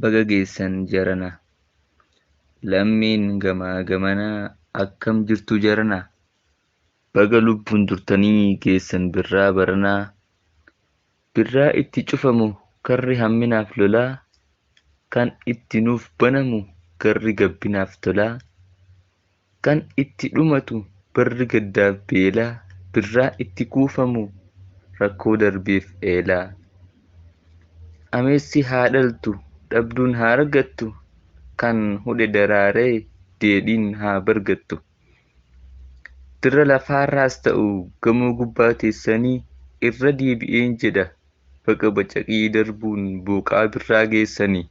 Baga geessan jarana. Lammiin gamaa gamanaa akkam jirtu jarana? Baga lubbuun turtanii geessan birraa baranaa. Birraa itti cufamu karri hamminaaf lolaa. Kan itti nuuf banamu garri gabbinaaf tolaa. Kan itti dhumatu barri gaddaaf beelaa. Birraa itti kuufamu rakkoo darbeef eelaa. Ameessi haa dhaltu dhabduun haa argattu. Kan hudhe daraaree deedhiin haa bargattu. Dirra lafaarraas ta'u gamoo gubbaa teessanii irra deebi'een jedha baga bacaqii darbuun booqaa birraa geessanii.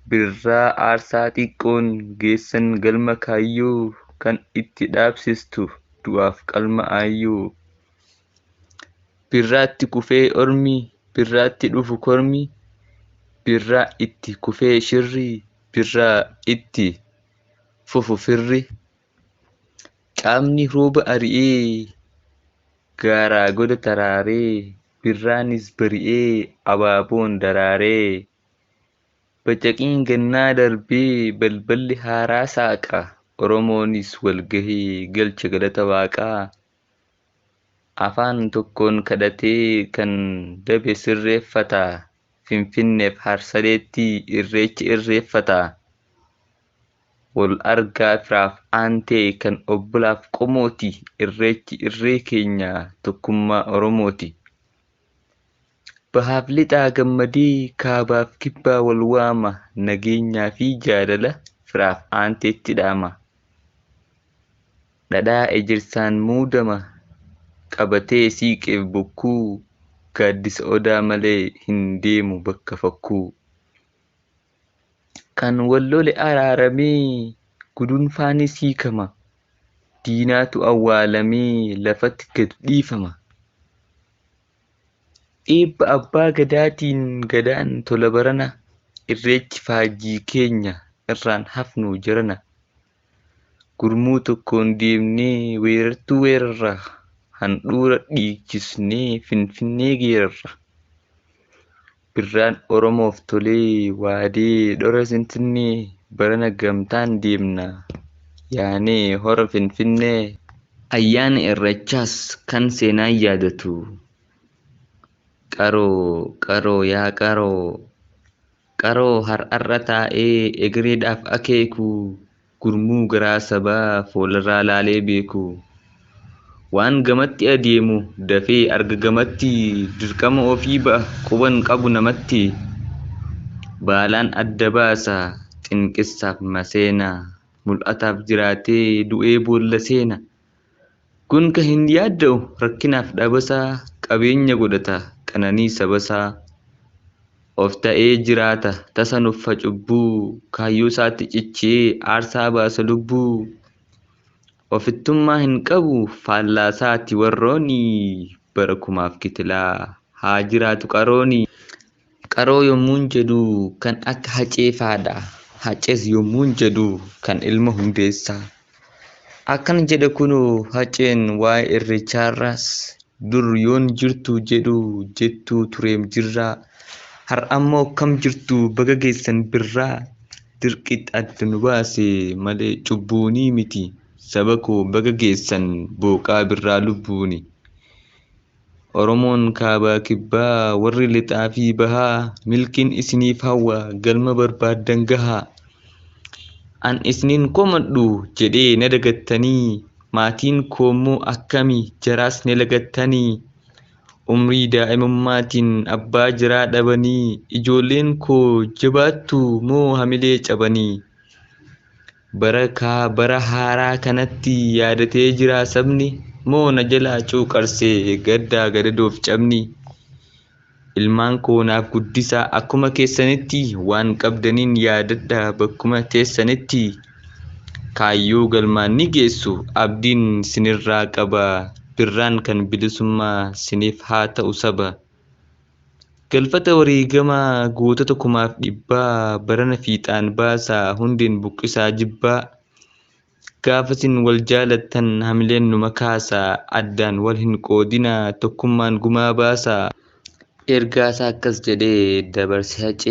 Birraa aarsaa xiqqoon geessan galma kaayyoo kan itti dhaabsistu du'aaf qalma aayyoo. Birraatti kufee ormi, birraatti dhufu kormi, birraa itti kufee shirri, birraa itti fufu firri. Qaamni rooba ari'ee gaaraa goda taraaree, birraanis bari'ee abaaboon daraaree. Bacaqiin gannaa darbee balballi haaraa saaqa. Oromoonis wal gahee galcha galata waaqaa. Afaan tokkoon kadhatee kan dabe sirreeffata. Finfinneef Harsadeetti irreecha irreeffata. Wal argaa firaaf aantee kan obbolaaf qomooti. Irreechi irree keenya tokkummaa Oromooti. Bahaaf lixaa gammadee kaabaaf kibbaa wal waama. Nageenyaa fi jaalala firaaf aanteetti dhaama. Dhadhaa ejersaan muudama qabatee siiqeef bokkuu gaaddisa odaa malee hin deemu bakka fakkuu. Kan wal lole araaramee guduunfaanis hiikama. Diinaatu awwaalamee lafatti gad dhiifama. Eebba abbaa gadaatiin gadaan tola barana. Irreechi faajjii keenya irraan hafnu jarana. Gurmuu tokkoon deemnee weerartuu weerarra. Handhuura dhiichisnee finfinnee geerarra. Birraan Oromoof tolee waadee dhora sinsinnee barana gamtaan deemna yaanee hora finfinnee. Ayyaana Irreechaas kan seenaan yaadatu. Qaroo qaroo yaa qaroo qaroo har'arra taa'ee egereedhaaf akeeku gurmuu garaa sabaa fuularraa laalee beeku. Waan gamatti adeemu dafee arga gamatti dirqama ofii ba'a quban qabu namatti. Baalaan adda baasa xinqissaaf maseena mul'ataaf jiraatee du'ee boolla seena. Gonka hin yaadda'u rakkinaaf dhabasaa qabeenya godhata qananii sabasaa. Of ta'ee jiraata tasa nuffa cubbuu kaayyoo isaatti cichee aarsaa baasa lubbuu. Ofittummaa hin qabu faallaasaati warrooni bara kumaaf kitilaa haa jiraatu qarooni. Qaroo yommuun jedhu kan akka Hacee faadha. Hacees yommuun jedhu kan ilma hundeessaa. Akkana jedha kunoo Haceen waa'ee irreechaarraas dur yoon jirtu jedhu jettuu tureem jirraa. Har'ammoo kam jirtu baga geessan birraa. Dirqitti adda nu baase malee cubbuunii miti. Saba koo baga geessan booqaa birraa lubbuuni. Oromoon kaabaa kibbaa warri lixaa fi bahaa milkiin isiniif hawwa galma barbaaddan gahaa. An isiniin komadhu jedhee na dagattanii maatiin koommoo akkami jaraas ni lagattanii. Umrii daa'imummaatiin abbaa jiraa dhabanii ijoolleen koo jabaattu moo hamilee cabanii. Bara kaa bara haaraa kanatti yaadatee jira sabni moo na jalaa cuuqarsee gaddaa gadadoof cabni. Ilmaan koo naaf guddisaa akkuma keessanitti waan qabdaniin yaadadhaa bakkuma teessanitti. Kaayyoo galmaan ni geessu abdiin sinirraa qaba birraan kan bilisummaa siniif haa ta'u saba. Galfata wareegamaa gootota kumaaf dhibbaa barana fiixaan baasaa hundeen buqqisaa jibbaa. Gaafa isin wal jaalattan hamileen numa kaasaa addaan wal hin qoodinaa tokkummaan gumaa baasaa. Ergaasaa akkas jedhee dabarse Haceen.